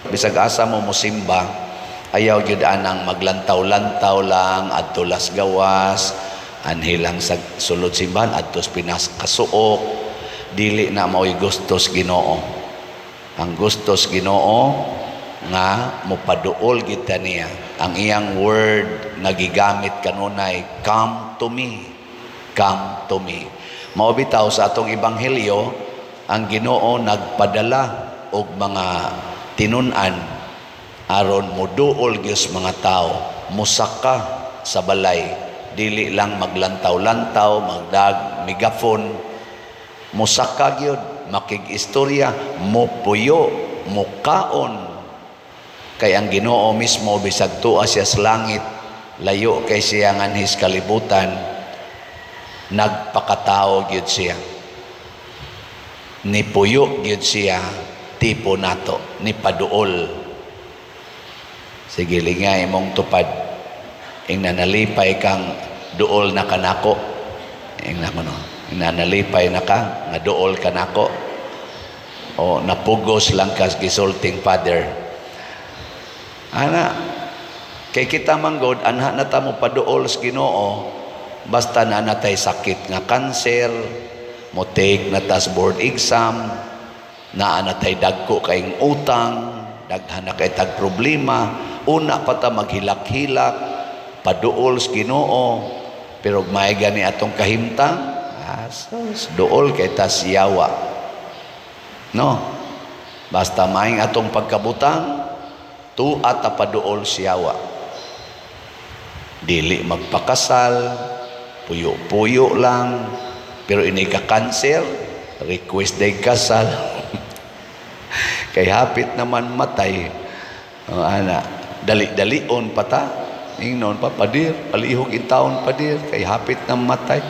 Bisag asa mo mosimba, ayaw gyud anang maglantaw-lantaw lang adto las gawas, anhi lang sa sulod simbahan adto sa pinakasuok. Dili na mao'y gustos Ginoo. Ang gustos Ginoo nga mopaduol gyud ta niya. Ang iyang word nga gigamit kanunay, "Come to me, come to me." Mao bitaw sa atong ebanghelyo, ang Ginoo nagpadala og mga tinun-an aron moduol gyud sa mga tao, musaka sa balay, dili lang maglantaw-lantaw, magdag megafon. Musaka gyud, makig-istorya, mopuyo, mukaon, kay ang Ginoo mismo, bisag tuwa siya sa langit, layo kay siya nganhi sa kalibutan, nagpakatao gyud siya, nipuyo gyud siya tipo nato, nipaduol. Sige, lingay imong tupad. Ingna nalipay kang duol na kanako. Ingna ko, no, ingna nalipay na ka nga duol kanako o napugos lang ka gisulting father ana? Kay kita manggod, anha na ta mo paduol sa Ginoo basta na natay sakit nga cancer, mo take na tas board exam, naa na tay dagko kayong utang, daghan na kay tag problema, una pa ta maghilak-hilak paduol sa Ginoo. Pero may gani atong kahimtang, asos, duol kay tas yawa, no? Basta maing atong pagkabutang, tuwa ta paduol siyawa, dili magpakasal, puyo-puyo lang. Pero ini ka cancer, request day kasal kay hapit naman matay. Oh, ana, dali-dalion pa ta. Ingnon pa, "Padir, palihog intawon, padir, kay hapit na matay."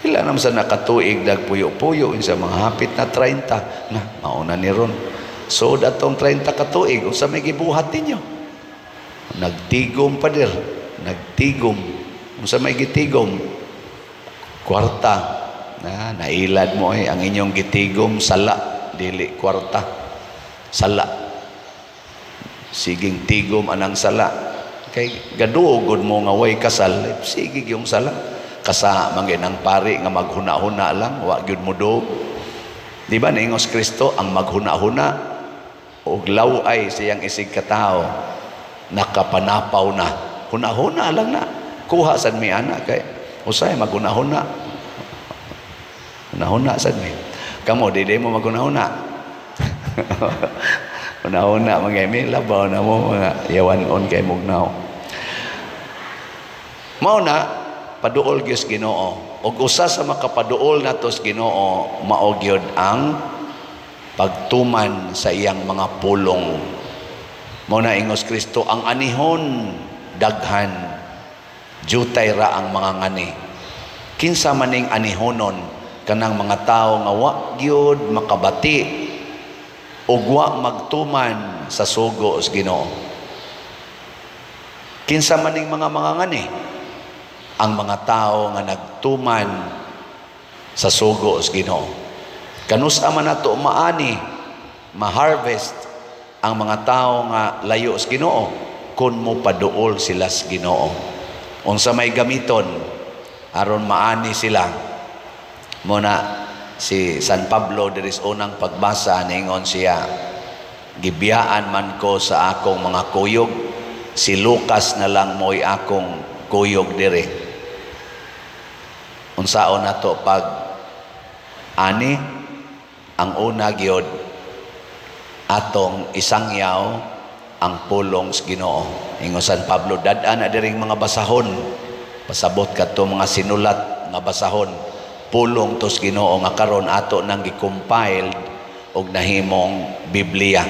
Pila naman sa nakatuig nagpuyo-puyo sa mga hapit na 30 na mauna ni ron. So datong 30 katuig, unsa may gibuhat ninyo? Nagtigom, padir, nagtigom. Unsa may gitigom? Kwarta. Na nailad mo eh, ang inyong gitigom sala, dili kwarta. Sala. Siging tigom anang sala. Kay gaduogod mo nga way kasal, eh, sige yung sala. Kasa man ang pari nga maghuna-huna lang, wa gyud mo duog. Di ba niingos Kristo, ang maghuna-huna og law-ay siyang isig katao, nakapanapaw na. Huna-huna lang na. Kuha sad mi ana kay usay maghuna-huna. Huna-huna sad mi. Kamo, di di mo maghuna-huna. Huna-huna mga mi labaw na mo mga yawan-on kay mugnaw. Mao na paduol gyud sa Ginoo. Ug usa sa makapaduol nato sa Ginoo mao gyud ang pagtuman sa iyang mga pulong. Mao na ingos Kristo, ang anihon daghan, jutay ra ang mga ngani. Kinsa maning anihonon? Kanang mga tawo nga wa gyud makabati ug wa magtuman sa sugo sa Ginoo. Kinsa maning mga ngani? Ang mga tao nga nagtuman sa sugo sa Ginoo. Kanus-a man nato maani, ma-harvest ang mga tao nga layo sa Ginoo kung mo paduol sila sa Ginoo? Unsa may gamiton aron maani sila? Muna si San Pablo diri sa unang pagbasa, ningon siya, "Gibiyaan man ko sa akong mga kuyog, si Lucas na lang mo'y akong kuyog diri." Unsaon nato pag ani? Ang una gyud, atong isangyaw ang pulong sa Ginoo. Ingon San Pablo, dad-an na diring mga basahon. Pasabot kadto mga sinulat nga basahon. Pulong to sa Ginoo nga karon ato nang gi-compiled og nahimong Biblia.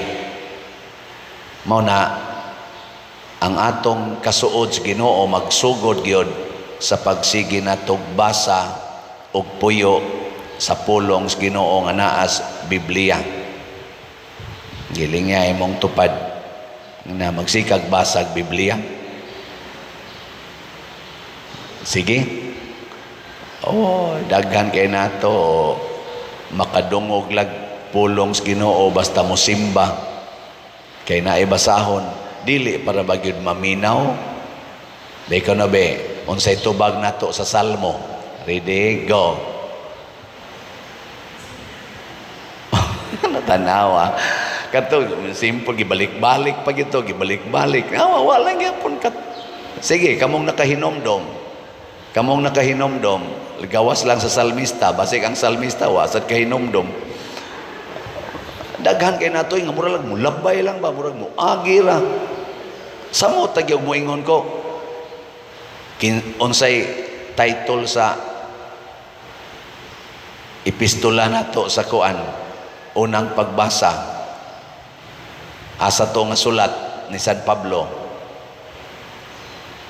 Mao na ang atong kasuod sa Ginoo magsugod gyud sa pagsige natog basa og puyo sa pulong sa Ginoo nga naa sa Biblia. Giling nga imong tupad na magsikag basag Biblia. Sige. Oh, daghan kay nato makadungog lag pulong sa Ginoo basta mo simba. Kay naay basahon, dili para ba gyud maminaw? Be no be, unsay tubag nato sa Salmo? Ready, go. Natanawa. Kato, simple, gibalik-balik pa gito, gibalik-balik. Ah, wala lang gyapon kat. Sige, kamong nakahinomdom. Kamong nakahinomdom, gawas lang sa salmista, basig ang salmista wa sad kahinomdom. Daghan kay nato nga mura lang mulabay lang ba, murag mo agi ra. Samot ta gyud moingon ko. Unsay title sa epistola nato sa kuan, unang pagbasa, asa to nga sulat ni San Pablo?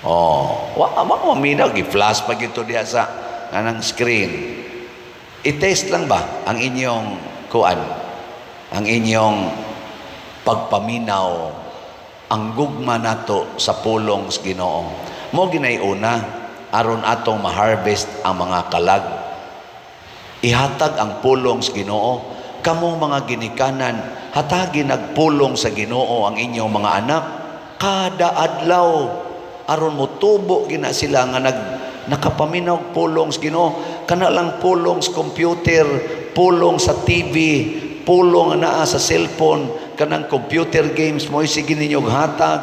Oh, wa wa maminaw, gi-flash pa gito diha sa anang screen. I-test lang ba ang inyong kuan, ang inyong pagpaminaw, ang gugma nato sa pulong sa Ginoo. Mo ginay una aron atong ma-harvest ang mga kalag. Ihatag ang pulong sa Ginoo. Kamong mga ginikanan, hatagi nagpulong sa Ginoo ang inyong mga anak kada adlaw aron motubo gina sila nga nakapaminaw og pulong sa Ginoo. Kana lang pulong sa computer, pulong sa TV, pulong nga naa sa cellphone, kanang computer games mo, sige ninyo og hatag.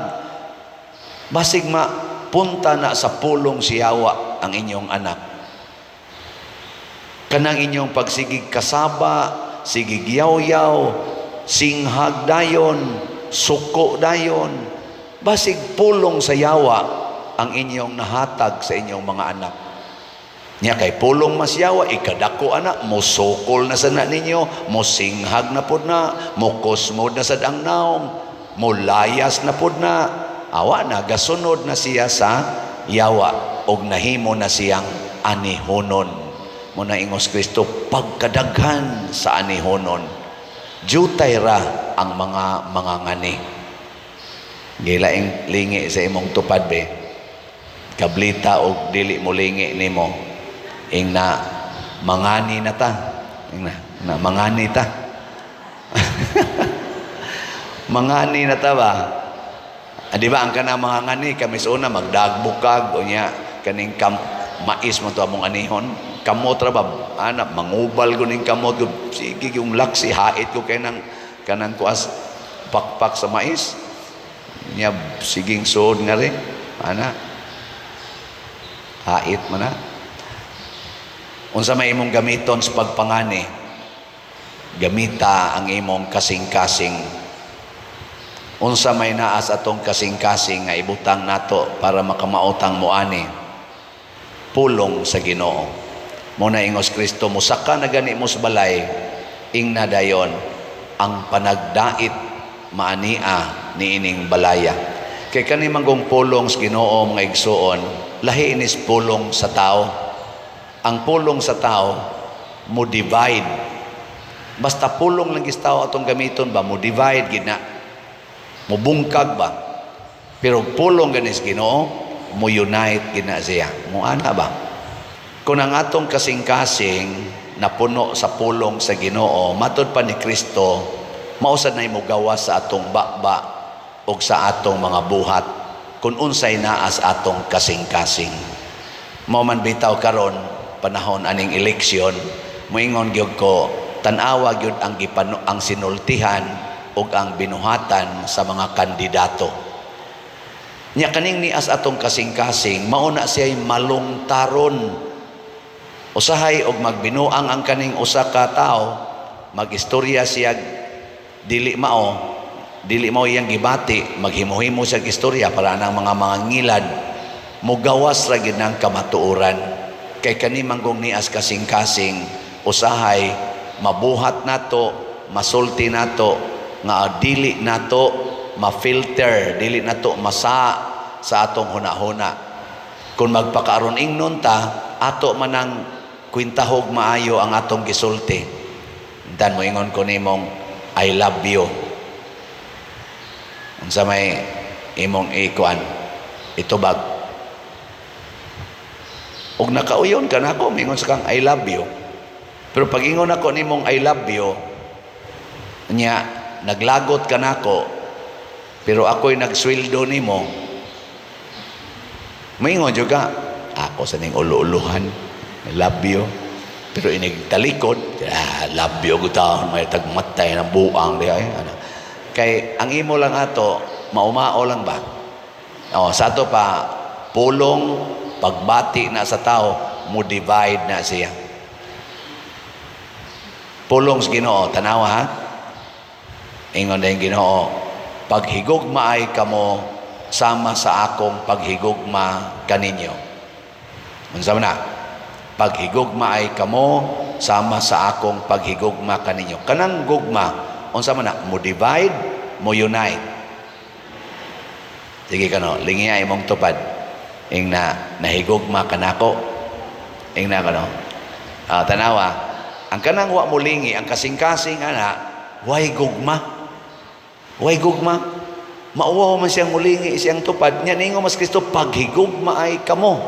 Basig ma punta na sa pulong sa yawa ang inyong anak. Kanang inyong pagsigig kasaba, sigig yaw-yaw, singhag dayon, suko dayon, basig pulong sa yawa ang inyong nahatag sa inyong mga anak. Nya kay pulong mas yawa, ikadako ana, mosukol na sa na ninyo, mosinghag na pod na, mokosmod na sad ang naong, molayas na pod na, awa na, gasunod na siya sa yawa, og nahimo na siyang anihonon. Mo na ingos Kristo, pagkadaghan sa anihonon, jutay ra ang mga mangangani. Gilaing lingi sa imong tupad be. Kablita og dili mo lingi nimo. Ing na mangani na ta. Ing na, na mangani ta. Mangani na ta ba? Ah, di ba ang kanang mga ngani kami sa una magdagbukag o nya kaning kam, mais mo to among anihon, kamot ra ba ana, mangubal ko ning kamot ko, sige yung laksi, hait ko kay nang kanang kuas pakpak sa mais nya, siging suod nga rin ana, hait man na. Unsa may imong gamiton sa pagpangani? Gamita ang imong kasing-kasing. Unsa may naas atong kasing-kasing nga ibutang nato para makamaotang moani? Pulong sa Ginoo. Mo na ingos Kristo, musaka na gani mo sa balay, ingna dayon ang panagdait maania niining balaya. Kay kani manggong pulong sa Ginoo, mga igsuon, lahi inis pulong sa tao. Ang pulong sa tao mo divide. Basta pulong lang gis tao atong gamiton ba, mo divide gid na. Mubungkag ba? Pero pulong ganis Ginoo, mo unite gid na siya. Mo ana ba? Kung ang atong kasing-kasing napuno sa pulong sa Ginoo, matod pa ni Kristo, mausad na mo gawas sa atong baba ug sa atong mga buhat kung unsay naas atong kasing-kasing. Mao man bitaw karon panahon aning eleksyon, moingon gyud ko, tan-awa gyud ang gipano, ang sinultihan ug ang binuhatan sa mga kandidato. Nya kaning nias atong kasing-kasing, mao na siya'y malungtaron. Usahay og magbinuang ang kaning usa ka tawo, magistorya siya dili mao iyang gibati, maghimo-himo siya istorya para nang mga ngilad, mugawas ra gid ng kamatuoran. Kay kani manggong nias kasing-kasing, usahay mabuhat nato, masulti nato nga dili nato ma-filter, dili nato masa sa atong hunahuna. Kung magpakaaron ingnon ta, ato manang kwintahog maayo ang atong gisulti. Dan moingon ko nimong "I love you." Unsa may imong ikuan? Itubag. Og nakauyon ka nako, mingon sa kang "I love you." Pero pag ingon ako nimong "I love you," nya naglagot ka nako, Pero ako'y nagsweldo nimo, maingon jud ka, "Ako sa ning ulo-uluhan, love you." Pero inig talikod, "Ah, love you gud, may tagmatay ng buang diha eh." Ano. Kay ang imo lang ato, maumao lang ba? O, sa ato pa, pulong, pagbati na sa tao, mo divide na siya. Pulong sa Ginoo, tanawa ha? Ingon na yung Ginoo, "Paghigugma ay kamo sama sa akong paghigugma kaninyo." Unsa man na? "Paghigugma ay kamo sama sa akong paghigugma kaninyo." Kanang gugma, unsa man na? Mo divide, mo unite? Sige kano, lingiya imong tupad. Ing na nahigugma kanako. Ing na kano. Ah, tanawa, ang kanang wa mo lingi, ang kasing-kasing ana, way gugma. Way gugma. Mauwaw man siyang mulingi siyang tupad. Nya ningo mas Kristo, "Paghigugma ay kamo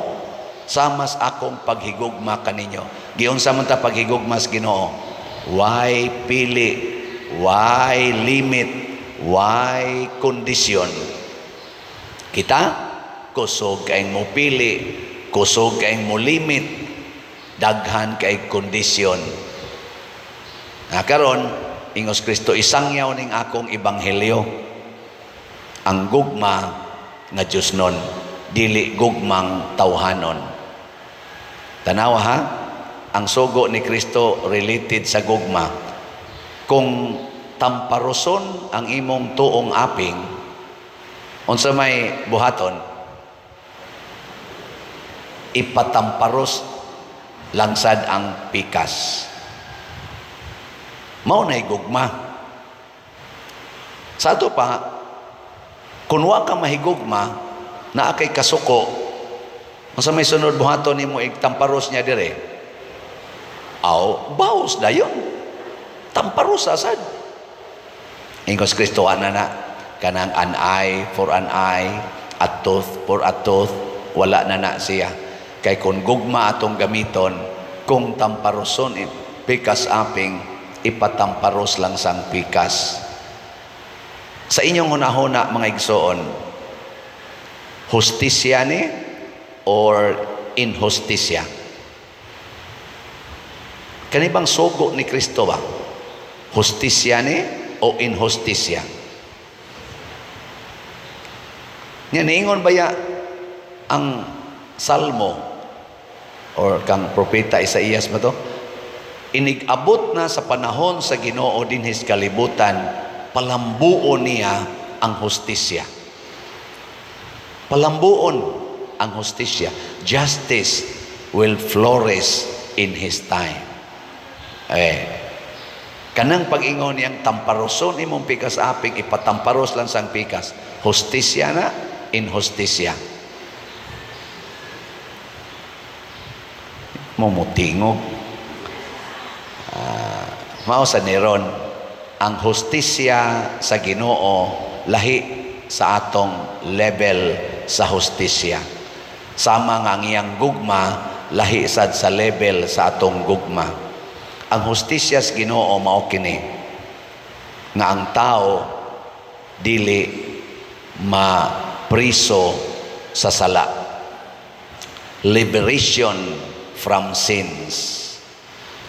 sama sa akong paghigugma kaninyo." Giunsa man ta paghigugma sa Ginoo? Why pili? Why limit? Why kondisyon? Kita kusog kayong mo pili, kusog kayong mo limit, daghan kay kondisyon. Na karon, ingos Kristo, "Isangyaw ning akong ebanghelyo." Ang gugma nga Diyos nun, dili gugmang tawhanon. Tanawa ha, ang sugo ni Kristo related sa gugma. Kung tamparoson ang imong tuong aping, unsa may buhaton? Ipatamparos langsad ang pikas. Mao na'y gugma. Sa ato pa, kung wa ka mahigugma, naa kay kasuko, unsa may sunod buhaton nimo igtamparos niya dire? Aw, baos dayon. Tamparos asad. Ingos Kristo ana na kanang an eye for an eye, a tooth for a tooth, wala na na siya. Kay kung gugma atong gamiton, kung tamparoson pikas aping, ipatamparos lang sang pikas. Sa inyong hunahuna, mga igsoon, hustisya ni or inhustisya? Kani bang sugo ni Kristo ba? Hustisya ni o inhustisya? Nya niingon ba ya ang Salmo or kang propeta Isaías ba to? Inig-abot na sa panahon sa Ginoo dinhis kalibutan, palambuon niya ang hustisya. Palambuon ang hustisya. Justice will flourish in his time. Eh, kanang pag-ingon niyang tamparoson imong pikas aping, ipatamparos lang sang pikas. Hustisya na, inhustisya? Mumutingog. Mao sa Neron, ang hustisya sa Ginoo lahi sa atong level sa hustisya. Sama nga ang iyang gugma lahi sad sa level sa atong gugma. Ang hustisya sa Ginoo mao kini nga ang tao dili mapriso sa sala. Liberation from sins.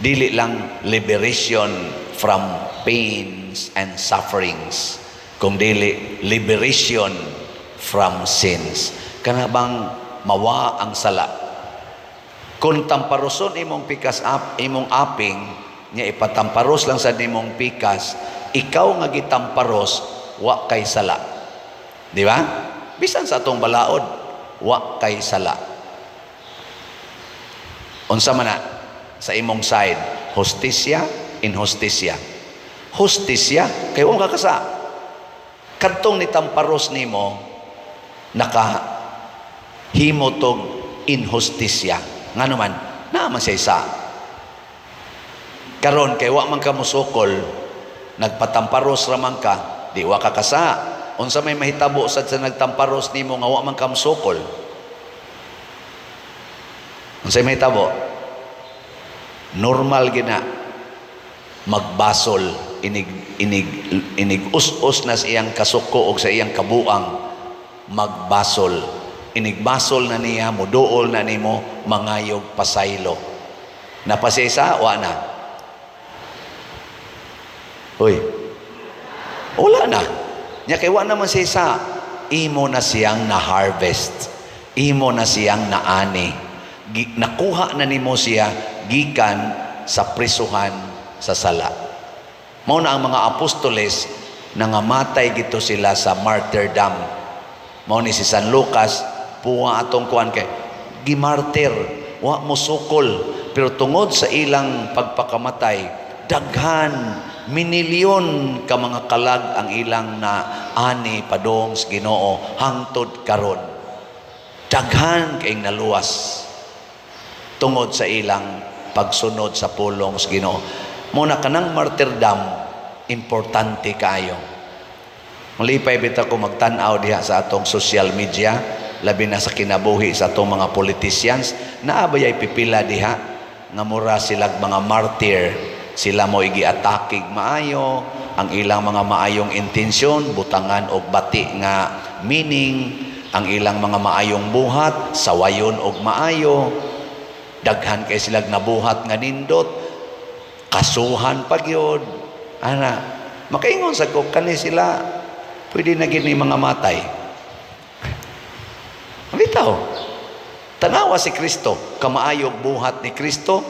Dili lang liberation from pains and sufferings, kung dili liberation from sins. Kana bang mawa ang sala. Kung tamparoson imong pikas ap, imong aping nya ipatamparos lang sa nimong pikas, ikaw nga gitamparos wa kay sala. Di ba? Bisan sa atong balaod, wa kay sala. Unsa man na sa imong side? Hustisya, inhustisya? Hustisya kay wa ka kasa. Kadtong nitamparos nimo naka himo tog inhustisya. Ngano man naa man siya isa. Karon kay wa man ka musukol, nagpatamparos ra man ka, di wa ka kasa. Unsa may mahitabo sad sa nagtamparos nimo nga wa man ka musukol? Unsa may mahitabo? Normal gina magbasol. inig inig inig us-us na sa iyang kasuko og sa iyang kabuang, magbasol. Inigbasol na niya, muduol na nimo, mangayog pasaylo. Napasesa, wa na. Hoy. Wala na. Nya kay wa naman siya sa imo na siyang na-harvest. Imo na siyang naani. Nakuha na nimo siya gikan sa prisuhan sa sala. Mao na ang mga apostoles, nangamatay gito sila sa martyrdom. Mao ni si San Lucas, puwa atong kuan kay gimartir, wa mo sukol, pero tungod sa ilang pagpakamatay, daghan minilyon ka mga kalag ang ilang na ani padong sa Ginoo hangtod karon. Daghan kay naluwas tungod sa ilang pagsunod sa pulong sa Ginoo. Mao na kanang martyrdom, importante kaayo. Malipay bitaw ko magtan-aw diha sa atong social media, labi na sa kinabuhi sa atong mga politicians, naa bayay pipila diha nga mura silag mga martyr. Sila mo giatakig maayo, ang ilang mga maayong intensyon butangan og bati nga meaning, ang ilang mga maayong buhat sawayon og maayo. Daghan kay silag nabuhat nga nindot, kasuhan pa gyud. Ana, makaingon sa ko kani sila pwede na gini mga matay. Bitaw. Tanawa si Kristo, kamaayog buhat ni Kristo,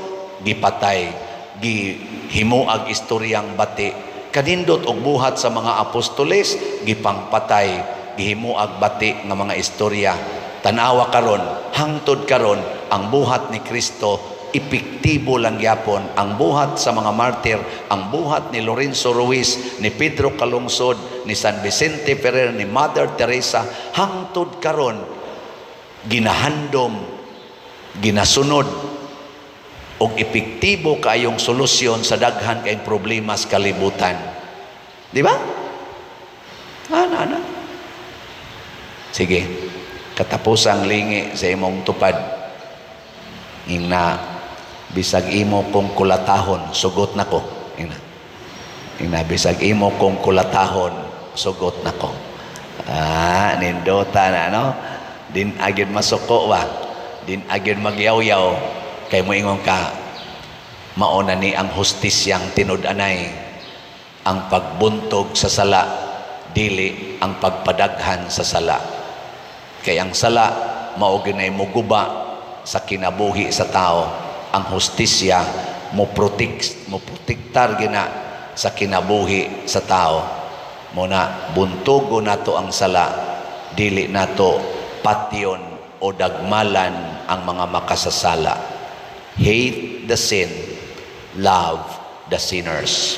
gipatay, gihimuag istoryang bati. Kanindot og buhat sa mga apostoles, gipangpatay, gihimuag bati nga mga istorya. Tanawa karon, hangtod karon, ang buhat ni Kristo epektibo lang gyapon. Ang buhat sa mga martir, ang buhat ni Lorenzo Ruiz, ni Pedro Calungsod, ni San Vicente Ferrer, ni Mother Teresa, hangtod karon ginahandom, ginasunod og epektibo kaayong solusyon sa daghan kayong problema sa kalibutan. Di ba? Ana, ana. Sige, katapusang lingi sa imong tupad. Ingna, bisag imo kong kulatahon, sugot na ko. Ingna. Ingna, bisag imo kong kulatahon, sugot na ko. Ah, nindota na, no? Din agad masuko ba? Din agad magyaw-yaw. Kay mo ingon ka, mauna ni ang hustisyang tinud-anay, ang pagbuntog sa sala, dili ang pagpadaghan sa sala. Kay ang sala, mao ginay muguba sa kinabuhi sa tao. Ang hustisya, mo protect, mo protektar gina sa kinabuhi sa tao. Mao na buntogo nato ang sala, dili nato patyon o dagmalan ang mga makasasala. Hate the sin, love the sinners.